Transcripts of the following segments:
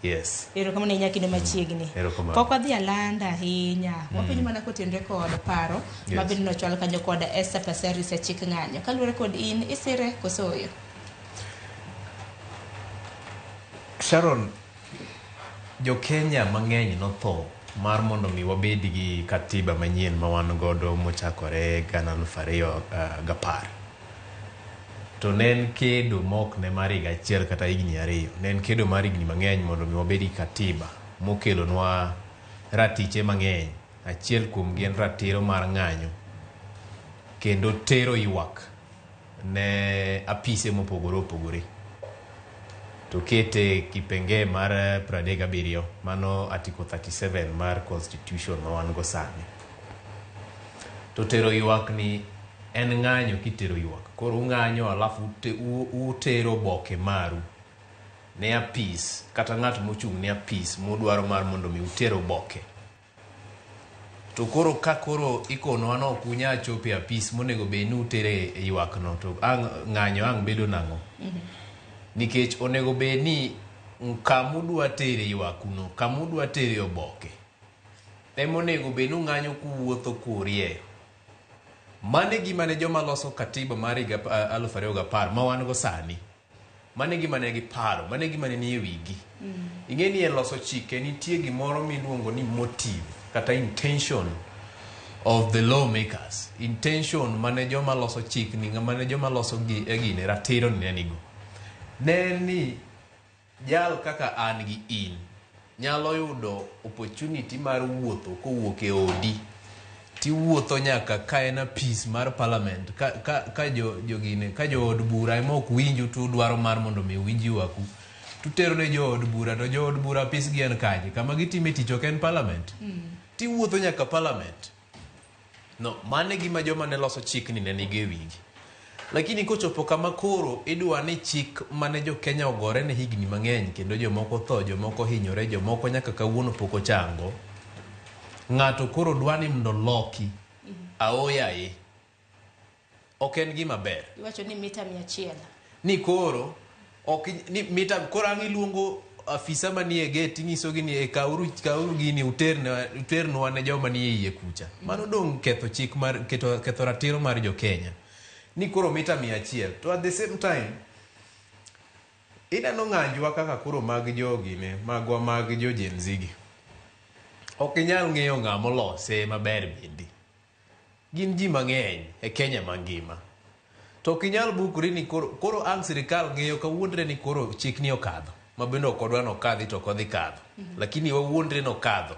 Yes. Erokamano ahinya kinde machiegni. Erokamano. Pok wadhi alanda ahinya. Wapenjo mana kotenre kod paro ma bende nochwal kanyo kod Esther Passaris e chik ng'anyo. Kaluwore kod in, isire koso oyo? Sharon, jo Kenya mang'eny notho mar mondo mi wabed gi katiba manyien ma wan godo mochakore 2010. To ne en kedo ma ok ne mar higa achiel kata higni ariyo. Ne en kedo mar higni mang'eny mondo mi wabed gi katiba mokelonwa ratiche mang'eny. Achiel kuomgi en ratiro mar ng'anyo kendo tero ywak ne apise mopogore opogore. To kete kipengee mar 37, mano Article 37 mar Constitution ma wan go sani. To tero ywak ni en ng'anyo kitero ywak. Koro ung'anyo alafu utero oboke maru ne apis kata ng'at mochung' ne apis mudwaro mar mondo mi uter oboke. To koro ka koro ikonowa ni ok unyal chopo e apis monego bed ni utere ywak no to ang' ng'anyo ang' bedo nang'o? Nikech onego bed ni kamudwa tere ywakuno, kamudwa tere oboke ema onego bed ni ung'anyo kuwuotho kurieyo. Mano e gima ne joma loso katiba mar higa 2010 ma wan go sani. Mano e gima ne giparo, mano e gima ne nie wigi. Ing'e ni e loso chike nitie gimoro miluongo ni motive kata intention of the lawmakers. Intention mane joma loso chik ni, mane joma loso gi, e gine ratiro ni ne nigo. Ne en ni Jal kaka an gi in nyalo yudo opportunity mar wuotho kowuok e odi tiwuotho nyaka ka en apis mar parliament ka, ka, ka jo, jogine, ka jood bura ema ok winju to udwaro mar mondo mi uwinj ywaku tutero ne jood bura to jood bura apisgi en kanye kama gitime tich ok en parliament tiwuotho nyaka parliament No, mano e gima joma ne loso chikni ne nigo e wigi. Lakini kochopo kama koro idwa ni chik mane jo Kenya ogore ne higni mang'eny kendo jomoko tho, jomoko hinyore, jomoko nyaka kawuono pok ochango, ng'ato koro dwa ni mondo loki aoyaye. Ok en gima ber. Iwacho ni mita 100. Ni koro ok ni mita koro ang' iluongo afisa manie gate inyisogi ni e kawuru kawuru gini uterne uternwa ne joma nie iye kucha. Mano dong' ketho chik mar keto ketho ratiro mar jo Kenya. Ni koro mita 100 to at the same time ineno ng'anjwa kaka koro mag jogi ne magwa mag jo Gen Z gi. Ok inyal ng'eyo ng'ama olose maber bende. Gin ji mang'eny e Kenya mangima. To ok inyal bukori ni koro, koro ang' sirikal ng'eyo kawuondre ni koro chikni okadho, ma bende ok odwa nokadhi to ok odhi kadho. Lakini wawuondre nokadho.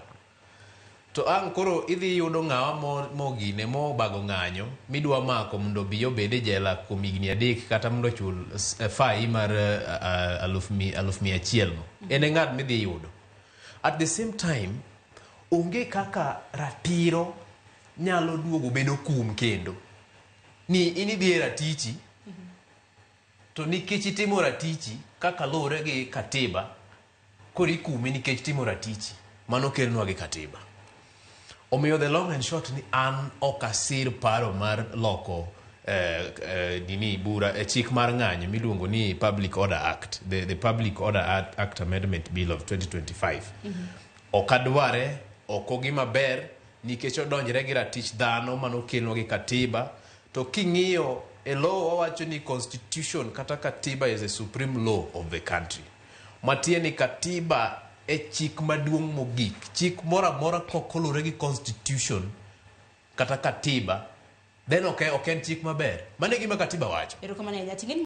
To ang' koro idhi yudo ng'awa mo, mogine mobago ng'anyo midwa mako mondo obi obed e jela kuom higni 3 kata mondo ochul fai mar 100,000 no. En e ng'at midhi yudo. At the same time, onge kaka ratiro nyalo duogo bedo kum kendo. Ni in idhi e ratichi, to nikech itimo ratichi kaka luwore gi katiba, koro ikumi nikech timo ratichi. Mano kelnwa gi katiba. Omiyo the long and short ni an ok asir paro mar loko nini bura e chik mar ng'anyo miluongo ni Public Order Act, the Public Order Act Amendment Bill of 2025. Ok adware, ok ogima ber nikech odonjre gi ratich dhano manokelnwa gi katiba. To king'iyo e law wawacho ni constitution kata katiba is a supreme law of the country. Matiende ni katiba e chik maduong' mogik. Chik moro amora kok oluwore gi constitution kata katiba then ok en chik maber. Mano e gima katiba wacho. Erokamano ahinya. Ting'eni